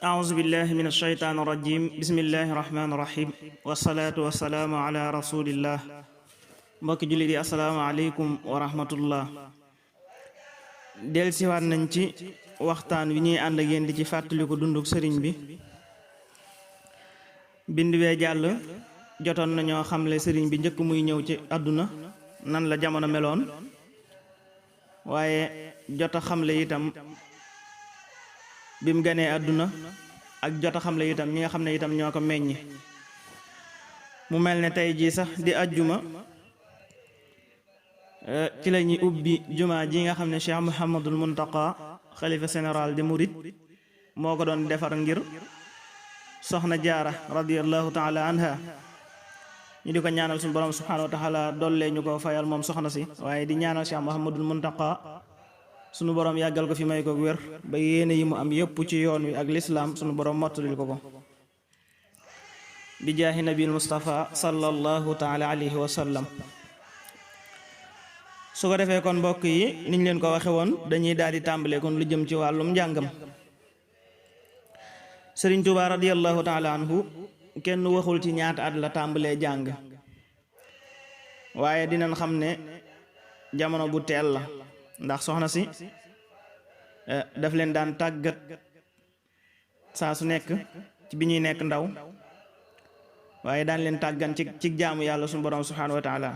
أعوذ بالله من الشيطان الرجيم بسم الله الرحمن الرحيم والصلاة والسلام على رسول الله mbokki jullit yi asalaamaaleykum wa rahmatullah dellusiwaat nañ ci waxtaan wi ñuy ànd ak yéen di ci fàttaliku dunduk sëriñ bi bind wee jàll jotoon nañoo xamle sëriñ bi njëkk muy ñëw ci àdduna nan la jamono meloon waaye jot a xamle itam bi mu ganee àdduna ak jot a xamle itam ñi nga xam ne itam ñoo ko meññi mu mel ne tey jii sax di ajjuma ci la ñuy ubbi jumaa ji nga xam ne Cheikh Mouhamadul Muntaqa xalifa général de Mouride moo ko doon defar ngir soxna jaara radiyallahu taala anha ñu di ko ñaanal suñu borom subhanahu wa taala dollee ñu ko fayal moom soxna si waaye di ñaanal Cheikh Mouhamadul Muntaqa sunu borom yàggal ko fi may ko wér ba yéene yi mu am yépp ci yoon wi ak lislaam sunu borom mottalil ko bi jaahi nabil Mustafa sallallahu taala alayhi wa sallam. su ko defee kon mbokk yi niñ leen ko waxe woon dañuy daal di tàmbalee kon lu jëm ci wàllum njàngam. Sëriñ Tuubaa radiyallahu taala anhu kenn waxul ci ñaata at la tàmbalee jàng waaye dinañ xam ne jamono bu teel la ndax soxna si daf leen daan tàggat saa su nekk ci bi ñuy nekk ndaw waaye daan leen tàggan ci jaamu yàlla suñu borom subhanahu wa taala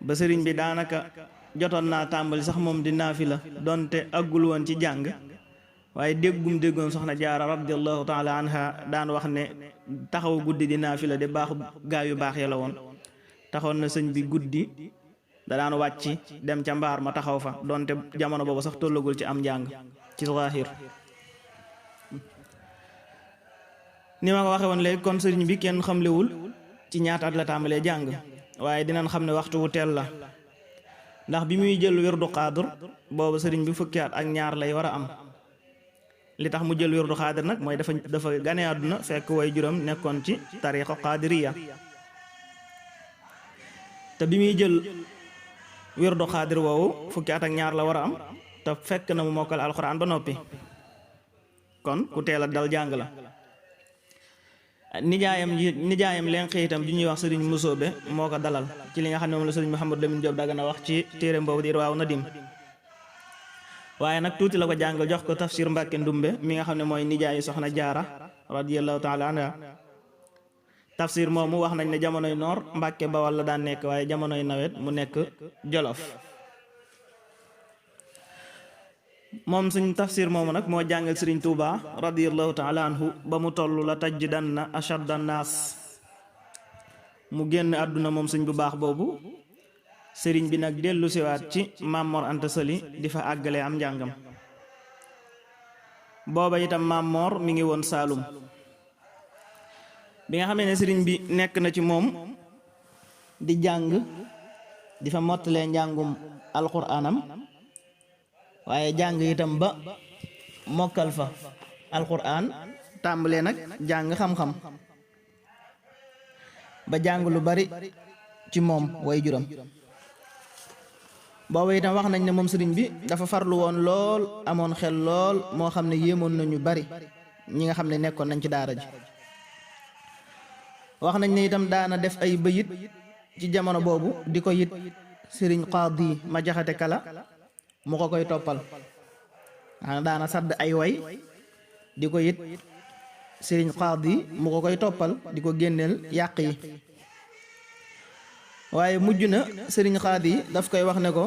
ba sëriñ bi daanaka jotoon naa tàmbali sax moom di naafila donte aggul woon ci jàng waaye déggoon soxna jaara radiyallahu taala anha daan wax ne taxaw guddi di naafila de baaxu gaa yu baax ya la woon taxoon na sëñ bi guddi da daan wàcc dem ca mbaar ma taxaw fa donte jamono boobu sax tollagul ci am njàng ci zaahir. ni ma ko waxe woon léegi kon sëriñ bi kenn xamlewul ci ñaata at la tàmbalee jàng waaye dinañ xam ne waxtu wu teel la ndax bi muy jël wirdu xaadir boobu sëriñ bi fukki at ak ñaar lay war a am. li tax mu jël wirdu xaadir nag mooy dafa gane àdduna fekk way juróom nekkoon ci tariqa qaadiriya te bi muy jël wirdu xaadir woowu fukki at ak ñaar la war a am te fekk na mu mokkal alxuraan ba noppi kon ku teel a dal jàng la. nijaayam leen xëyitam ju ñuy wax sëriñ Musoobe moo ko dalal ci li nga xam ne moom la sëriñ Mouhamadou Lamine Diop Dagana wax ci téere boobu di Irwaaw Nadim waaye nag tuuti la ko jàngal jox ko tafsir Mbàkke Ndumbe mi nga xam ne mooy nijaayu soxna jaara radiyallahu taala anha. tafsir moomu wax nañ ne jamonoy noor Mbàkke Bawal la daan nekk waaye jamonoy nawet mu nekk Jolof. moom suñ tafsir moomu nag moo jàngal sëriñ Tuuba radiyallahu taala anhu ba mu toll la tajjidanna ashadda naas mu génn àdduna moom suñ bu baax boobu sëriñ bi nag dellu siwaat ci Maam Mor Anta Sali di fa àggale am njàngam. booba itam Maam Mor mi ngi woon Saalum bi nga xamee ne sëriñ bi nekk na ci moom di jàng di fa mottalee njàngum alxuraanam waaye jàng itam ba mokkal fa alxuraan tàmbalee nag jàng xam-xam ba jàng lu bari ci moom way juram. booba itam wax nañ ne moom sëriñ bi dafa farlu woon lool amoon xel lool moo xam ne yéemoon nañu bari ñi nga xam ne nekkoon nañ ci daara ji. wax nañ ne itam daana def ay bëyit ci jamono boobu di ko yit sëriñ Qaadi ma jaxate kala mu ko koy toppal daana sadd ay way di ko yit sëriñ Qaadi mu ko koy toppal di ko génneel yàq yi. waaye mujj na sëriñ Qaadi daf koy wax ne ko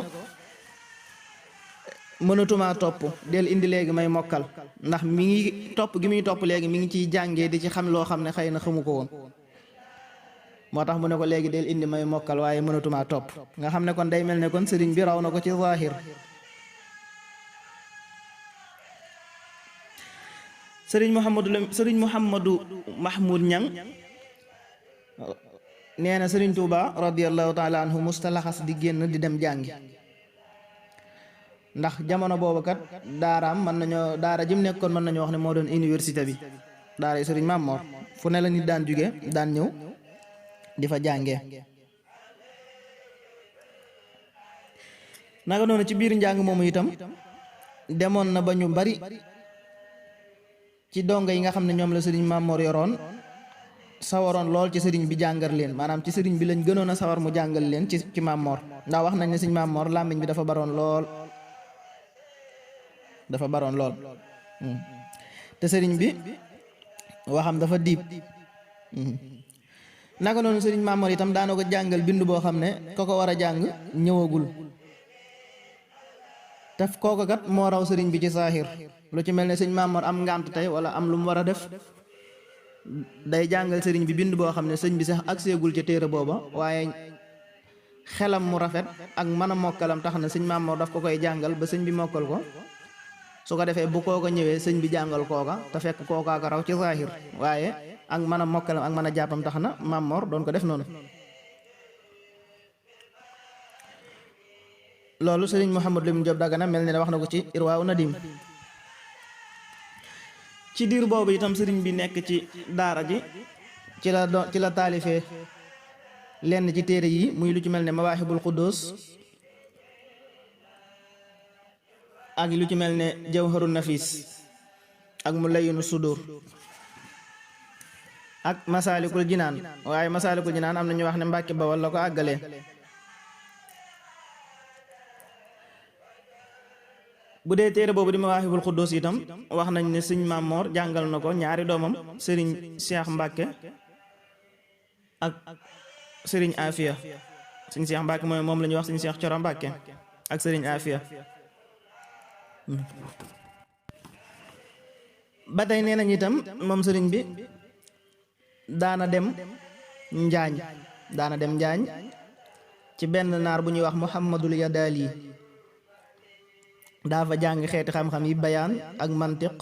mënatumaa topp del indi léegi may mokkal ndax mi ngi topp gi muy topp léegi mi ngi ciy jàngee di ci xam loo xam ne xëy na xamu ko woon moo tax mu ne ko léegi del indi may mokkal waaye mënatumaa topp nga xam ne kon day mel ne kon sëriñ bi raw na ko ci zaahir. sëriñ Mouhamadou Mahmoud Ñang nee na sëriñ Tuuba radiyallahu taala anhu mustalaxas di génn di dem jàngi ndax jamono boobu kat daara jim nekkoon mën nañoo wax ne moo doon université bi daara sëriñ Maam Mor fu ne la nit daan jóge daan ñëw di fa jàngee. naka noonu ci biir njàng moomu itam demoon na ba ñu bari ci donga yi nga xam ne ñoom la sëriñ Mamor yoroon sawaroon lool ci sëriñ bi jàngal leen maanaam ci sëriñ bi lañ gënoon a sawar mu jàngal leen ci Mamor ndax wax nañ ne sëriñ Mamor làmmiñ bi dafa baroon lool te sëriñ bi waxam dafa diib naka noonu sëriñ Mamor itam daana ko jàngal bind boo xam ne ko war a jàng ñëwagul te kooku kat moo raw sëriñ bi ci saaxir lu ci mel ne sëriñ Mamor am ngànt tey wala am lu mu war a def day jàngal sëriñ bi bind boo xam ne sëñ bi sax agseegul ca téere booba waaye xelam mu rafet ak mën a mokkalam tax na sëñ Mamor daf ko koy jàngal ba sëñ bi mokkal ko su ko defee bu kooka ñëwee sëñ bi jàngal kooka te fekk kookaa ko raw ci zahir waaye ak mën a mokkalam ak mën a jàppam tax na Mamor doon ko def noonu. loolu sëriñ Mouhamadou Lamine Diop Dagana mel ne wax na ko ci Irwaa Nadim. ci diir boobu itam sëriñ bi nekk ci daara ji ci la taalifee lenn ci téere yi muy lu ci mel ne Mawaahibul Quddus ak lu ci mel ne Jawharun Nafis ak Mulayyinu Sudur ak Masaalikul Jinaan waaye Masaalikul Jinaan am na ñu wax ne Mbàkke Bawal la ko àggalee. bu dee téere boobu di Mawaahibul Quddus itam wax nañ ne sëñ Mamor jàngal na ko ñaari doomam sëriñ Cheikh Mbacke ak sëriñ Afia sëñ Cheikh Mbacke moom la ñuy wax sëñ Cheikh Coro Mbacke ak sëriñ Afia. ba tey nee nañ itam moom sëriñ bi daana dem Njaañ ci benn naar bu ñuy wax Muhammadul Yadaali daa fa jàng xeeti xam-xam yi bayaan ak mantiq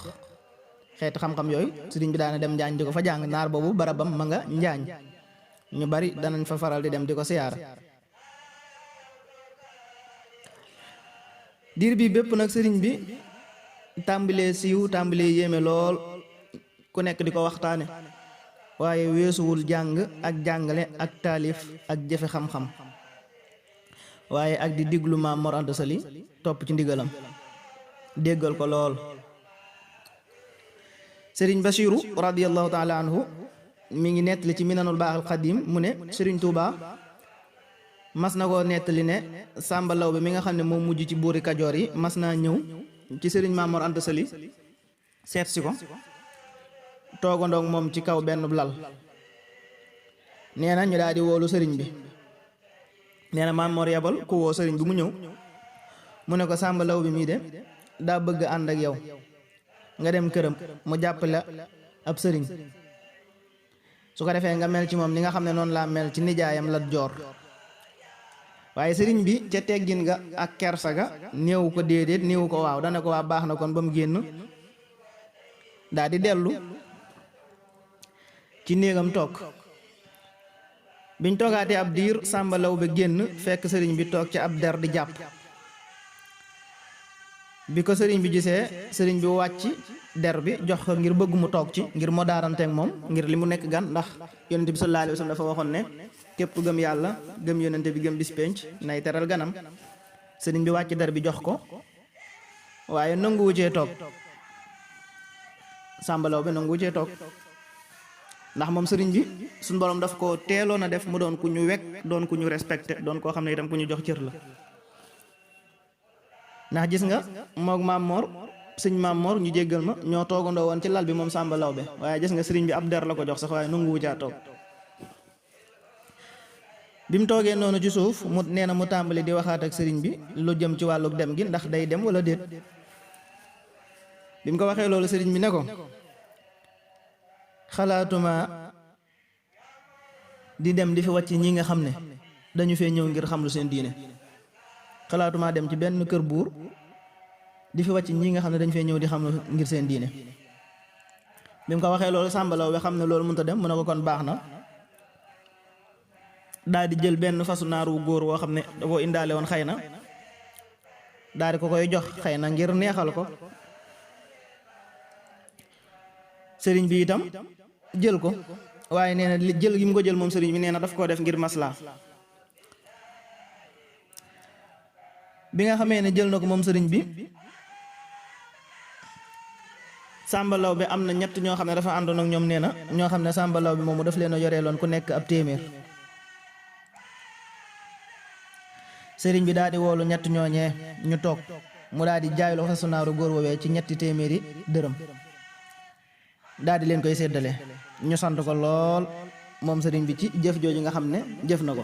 xeeti xam-xam yooyu sëriñ bi daana dem Njaañ di ko fa jàng naar boobu barabam ma nga Njaañ ñu bari danañ fa faral di dem di ko siyaara. diir bi bépp nag sëriñ bi tàmbalee siiw tàmbalee yéeme lool ku nekk di ko waxtaane waaye weesuwul jàng ak jàngale ak taalif ak jëfe xam-xam waaye ak di diglu Maam Mor Anta Sali topp ci ndigalam déggal ko lool. sëriñ Bachiru radiyallahu taala anhu mi ngi nettali ci Minanul Baaxil Xadim mu ne sëriñ Touba mas na koo nettali ne Sàmba Lawbe mi nga xam ne moom mujj ci buuri Kajoor yi mas naa ñëw ci sëriñ Maam Mor Anta Sali seet si ko toogandoog moom ci kaw benn lal nee na ñu daal di woolu sëriñ bi nee na Maam Mor yabal ku woo sëriñ bi mu ñëw mu ne ko Sàmba Lawbe mii de daa bëgg ànd ak yow nga dem këram mu jàppale ab sëriñ su ko defee nga mel ci moom ni nga xam ne noonu laa mel ci nijaayam Lat Joor. waaye sëriñ bi ca teggin ga ak kersa ga néewu ko déedéet néewu ko waaw dana ko waa baax na kon ba mu génn daa di dellu ci néegam toog. biñ toogaatee ab diir Sàmba Lawbe génn fekk sëriñ bi toog ci ab der di jàpp bi ko sëriñ bi gisee sëriñ bi wàcc der bi jox ko ngir bëgg mu toog ci ngir moo daaranteeg moom ngir li mu nekk gan ndax yonente bi sallallahu alayhi wa sallam dafa waxoon ne képp gëm yàlla gëm yonente bi gëm bis penc nay teral ganam. sëriñ bi wàcc der bi jox ko waaye nanguwu cee toog Sàmba Lawbe nanguwu cee toog ndax moom sëriñ bi suñ borom daf ko teeloon a def mu doon ku ñu wekk doon ku ñu respecté doon koo xam ne itam ku ñu jox cër la. ndax gis nga moog Maam Mor sëñ Maam Mor ñu jéggal ma ñoo toogandoo woon ci lal bi moom Sàmba Lawbe waaye gis nga sëriñ bi ab der la ko jox sax waaye nanguwu caa toog. bi mu toogee noonu ci suuf mu nee na mu tàmbali di waxaat ak sëriñ bi lu jëm ci wàlluk dem gi ndax day dem wala déet. bi mu ko waxee loolu sëriñ bi ne ko xalaatuma di dem di fi wàcc ñi nga xam ne dañu fee ñëw ngir xam lu seen diine xalaatuma dem ci benn kër buur di fi wàcc ñi nga xam ne dañu fee ñëw di xam lu ngir seen diine. bi mu ko waxee loolu Sàmba Lawbe xam ne loolu mënut a dem mu ne ko kon baax na daal di jël benn fasu naaru góor woo xam ne da koo indaale woon xëy na daal di ko koy jox xëy na ngir neexal ko. sëriñ bi itam jël ko waaye nee na jël gi mu ko jël moom sëriñ bi nee na daf koo def ngir maslaa. bi nga xamee ne jël na ko moom sëriñ bi Sàmba Law bi am na ñett ñoo xam ne dafa àndoon ak ñoom nee na ñoo xam ne Sàmba Law bi moomu daf leen a yoreeloon ku nekk ab téeméer. sëriñ bi daal di woolu ñett ñooñee ñu toog mu daal di jaayloo fasu naaru góor woowee ci ñetti téeméeri dërëm daal di leen koy séddale. ñu sant ko lool moom sëriñ bi ci jëf jooju nga xam ne jëf na ko.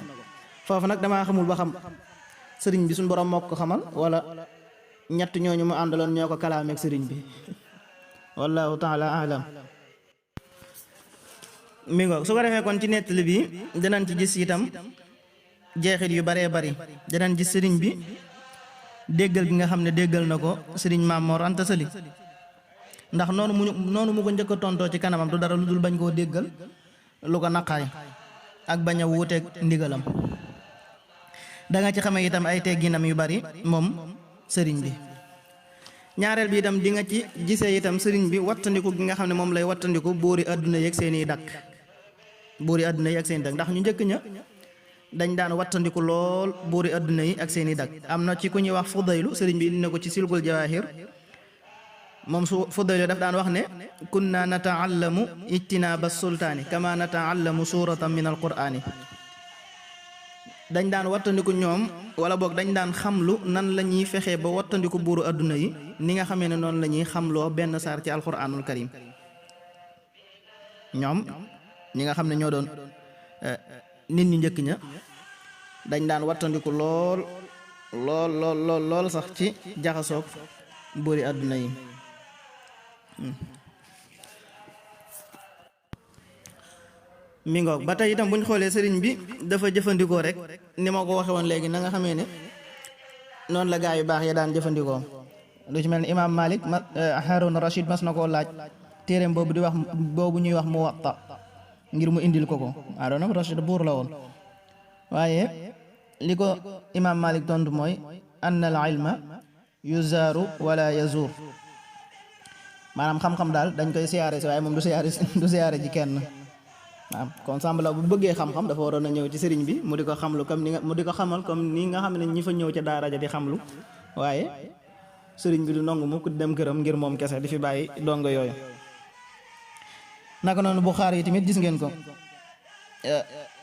foofu nag damaa xamul ba xam sëriñ bi suñu borom moo ko xamal wala ñett ñooñu mu àndaloon ñoo ko kalaameeg sëriñ bi wallahu taala alam. mi ngoog su ko defee kon ci nettali bi dinañ ci gis itam jeexit yu baree bari. dinañ gis sëriñ bi déggal gi nga xam ne déggal na ko sëriñ Maam Mor Anta Sali, ndax noonu mu ko njëkk a tontoo ci kanamam du dara lu dul bañ koo déggal lu ko naqaay ak bañ a wuuteeg ndigalam. da nga ci xamee itam ay tegginam yu bari moom sëriñ bi. ñaareel bi itam di nga ci gisee itam sëriñ bi wattandiku gi nga xam ne moom lay wattandiku buuri àdduna yeeg seeni dakk buuri àdduna yi ak seeni dakk ndax ñu njëkk ña dañ daan wattandiku lool buuri àdduna yi ak seeni dakk. am na ci ku ñuy wax Fudaylu, sëriñ bi indi na ko ci silkul jawaahir. moom su Fudaylu daf daan wax ne kunna nataallamu ijtinaaba sultaani kama nataallamu suratan min alqur'ani. dañ daan wattandiku ñoom wala boog dañ daan xamlu nan la ñuy fexee ba wattandiku buuru àdduna yi ni nga xamee ne noonu la ñuy xamloo benn saar ci alqur'anul karim. ñoom ñi nga xam ne ñoo doon nit ñu njëkk ña dañ daan wattandiku lool sax ci jaxasoog buuri àdduna yi. mi ngoog ba tey itam bu ñu xoolee sëriñ bi dafa jëfandikoo rek ni ma ko waxe woon léegi na nga xamee ne noonu la gaa yu baax ya daan jëfandikoo. lu ci mel ni imaam Malik Harun Rashid mas na koo laaj téereem boobu ñuy wax Muwatta ngir mu indil ko Harun Rashid buur la woon, waaye li ko imaam Malik tontu mooy anna al ilma yuzaaru wala yazuur, maanaam xam-xam daal dañ koy siyaare si waaye moom du siyaare ji kenn. waaw kon Sàmba Law bu bëggee xam-xam dafa waroon a ñëw ci sëriñ bi mu di ko xamlu mu di ko xamal comme ni nga xam ne ñi fa ñëw ca daara ja di xamlu, waaye sëriñ bi du nangu mu ko dem këram ngir moom kese di fi bàyyi dongo yooyu. naka noonu Buxaari yi tamit gis ngeen ko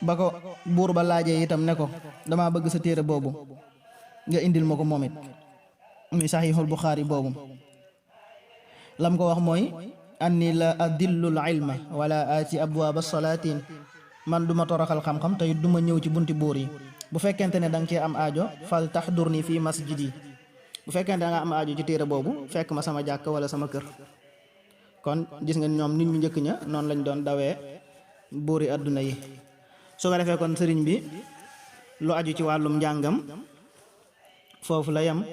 ba ko buur ba laajee itam ne ko damaa bëgg sa téere boobu nga indil ma ko moom it muy saxiixul Buxaari boobu. lam ko wax mooy anni la adillul ilma wala aati abwaaba salaatin, man duma toroxal xam-xam te it duma ñëw ci bunti buur yi. bu fekkente ne danga cee am aajo fal taxdurni fii masjidi, bu fekkente da nga am aajo ci téere boobu fekk ma sama jàkk wala sama kër. kon gis nga ñoom nit ñu njëkk ña noonu lañ doon dawee buuri àdduna yi. su ko defee kon sëriñ bi lu aju ci wàllum njàngam foofu la yem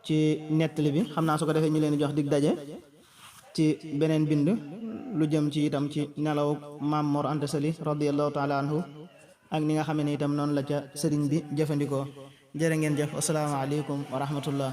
ci nettali bi. xam naa su ko defee ñu leen di jox dig daje ci beneen bind lu jëm ci itam ci nelaw Maam Mor Anta Sali radiyallahu taala anhu ak ni nga xam ne itam noonu la ca sëriñ bi jëfandikoo. jërë ngeen jëf, asalaamaaleykum wa rahmatullah.